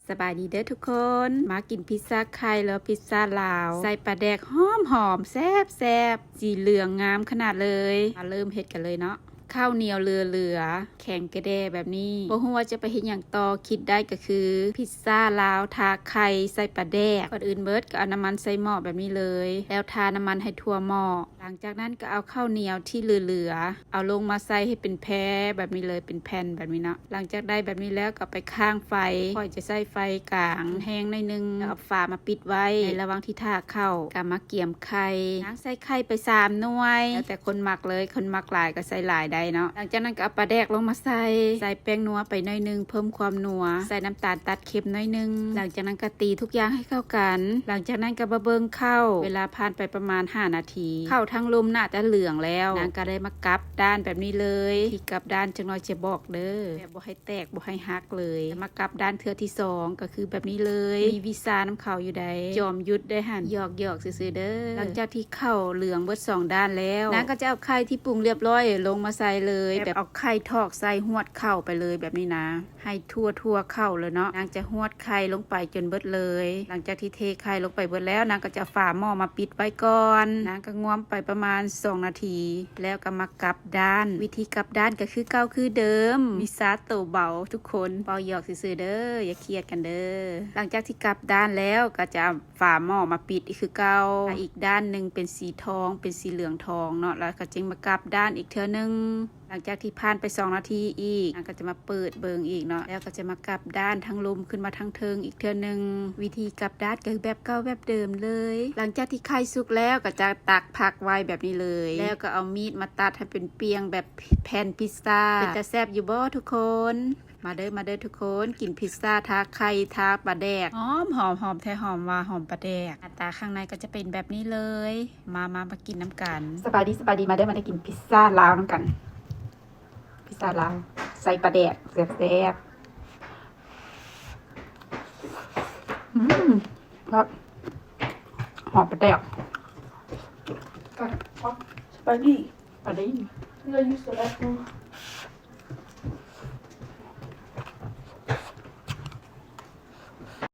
ສະບາຍດີເດີທຸກຄົນ ມາກິນພິດຊາໄຂ່ ຫຼື ພິດຊາລາວ ໃສ່ປາແດກຫອມໆ ແຊບໆ ສີເຫຼືອງງາມຂະໜາດເລີຍ. ມາເລີ່ມເຮັດກັນເລີຍເນາະ. ເຂົ້າໜຽວເຫຼືອໆ ແຂງກະແດະແບບນີ້ ບໍ່ຮູ້ວ່າຈະໄປເຮັດຫຍັງຕໍ່ ຄິດໄດ້ກໍຄືພິດຊາລາວທາໄຂ່ໃສ່ປາແດກ. ກ່ອນອື່ນເບິດກໍເອົານ້ຳມັນໃສ່ໝໍ້ແບບນີ້ເລີຍ ແລ້ວທານ້ຳມັນໃຫ້ທົ່ວໝໍ້. ຫຼັງຈາກນັ້ນກໍເອົາເຂົ້າໜຽວທີ່ເຫຼືອໆ ເອົາລົງມາໃສ່ໃຫ້ເປັນແຜ່ແບບນີ້ເລີຍ ເປັນແຜ່ນແບບນີ້ເນາະ. ຫຼັງຈາກໄດ້ແບບນີ້ແລ້ວກໍໄປຄ້າງໄຟ ຂ້ອຍຈະໃຊ້ໄຟກາງແຮງໜ້ອຍໜຶ່ງ ແລ້ວເອົາຝາມາປິດໄວ້. ໃນລະຫວ່າງທີ່ຖ້າເຂົ້າ ກໍມາກຽມໄຂ່. ນາງໃສ່ໄຂ່ໄປສາມໜ່ວຍ ແລ້ວແຕ່ຄົນມັກເລີຍ ຄົນມັກຫຼາຍກໍໃສ່ຫຼາຍໄດ້ເນາະ. ຫຼັງຈາກນັ້ນກໍເອົາປາແດກລົງມາໃສ່ ໃສ່ແປ້ງນົວໄປໜ້ອຍໜຶ່ງ ເພີ່ມຄວາມນົວ ໃສ່ນ້ຳຕານຕັດ ເຄັມໜ້ອຍໜຶ່ງ. ຫຼັງຈາກນັ້ນກໍຕີທຸກຢ່າງໃຫ້ເຂົ້າກັນ. ຫຼັງຈາກນັ້ນກໍມາເບິ່ງເຂົ້າ ເວລາຜ່ານໄປປະມານຫ້ານາທີ ເຂົ້າທັງລຸ່ມໜ້າຈະເຫຼືອງແລ້ວ. ນາງກໍໄດ້ມາກັບດ້ານແບບນີ້ເລີຍ. ທີ່ກັບດ້ານຈັກໜ້ອຍຈະບອກເດີ ແບບບໍ່ໃຫ້ແຕກ ບໍ່ໃຫ້ຫັກເລີຍ. ມາກັບດ້ານເທື່ອທີສອງ ກໍຄືແບບນີ້ເລີຍ. ມີວິຊານຳເຂົາຢູ່ໃດ໋ ຈອມຍຸດໄດ້ຫັ້ນ ຫຍອກໆ ຊື່ໆ ເດີ. ຫຼັງຈາກທີ່ເຂົ້າເຫຼືອງເບິດສອງດ້ານແລ້ວ ນາງກໍຈະເອົາໄຂ່ທີ່ປຸງລຽບຮ້ອຍລົງມາໃສ່ເລີຍ ແບບເອົາໄຂ່ຖອກໃສ່ຫວດເຂົ້າໄປເລີຍແບບນີ້ນາ. ໃຫ້ທົ່ວໆເຂົ້າເລີຍເນາະ. ນາງຈະຫວດໄຂ່ລົງໄປຈົນເບິດເລີຍ. ຫຼັງຈາກທີ່ເທໄຂ່ລົງໄປເບິດແລ້ວ ນາງກໍຈະເອົາຝາໝໍ້ມາປິດໄວ້ກ່ອນ. ນາງກໍງວມໄປປະມານສອງນາທີ ແລ້ວກໍມາກັບດ້ານ. ວິທີກັບດ້ານກໍຄືເກົ່າຄືເດີມ ວິຊາໂຕເບົາທຸກຄົນ ເວົ້າຫຍອກຊື່ໆເດີ ຢ່າຄຽດກັນເດີ. ຫຼັງຈາກທີ່ກັບດ້ານແລ້ວ ກໍຈະເອົາຝາໝໍ້ມາປິດອີກຄືເກົ່າ. ອີກດ້ານໜຶ່ງເປັນສີທອງ ເປັນສີເຫຼືອງທອງເນາະ ແລ້ວກໍຈຶ່ງມາກັບດ້ານອີກເທື່ອໜຶ່ງ. ຫຼັງຈາກທີ່ຜ່ານໄປສອງນາທີອີກ ນາງກໍຈະມາເປີດເບິ່ງອີກເນາະ ແລ້ວກໍຈະມາກັບດ້ານທັງລຸ່ມຂຶ້ນມາທາງເທິງອີກເທື່ອໜຶ່ງ. ວິທີກັບດ້ານກໍຄືແບບເກົ່າແບບເດີມເລີຍ. ຫຼັງຈາກທີ່ໄຂ່ສຸກແລ້ວ ກໍຈະຕັກພັກໄວ້ແບບນີ້ເລີຍ ແລ້ວກໍເອົາມີດມາຕັດໃຫ້ເປັນປ່ຽງແບບແຜ່ນພິດຊາ. ເປັນຕາແຊບຢູ່ບໍ່ທຸກຄົນ? ມາເດີ ມາເດີທຸກຄົນ ກິນພິດຊາທາໄຂ່ ທາປາແດກ ຫອມໆ ຫອມແທ້ ຫອມວ່າຫອມປາແດກ. ໜ້າຕາຂ້າງໃນກໍຈະເປັນແບບນີ້ເລີຍ. ມາ ມາ ມາກິນນຳກັນ. ສະບາຍດີ ສະບາຍດີ ມາເດີ ມາເດີ ກິນພິດຊາລາວນຳກັນ. ພິດຊາລາວໃສ່ປາແດກແຊບໆ. ອືມ ແຊບ ຫອມປາແດກ. ສະບາຍດີ ປາດີ. Did I use the left one?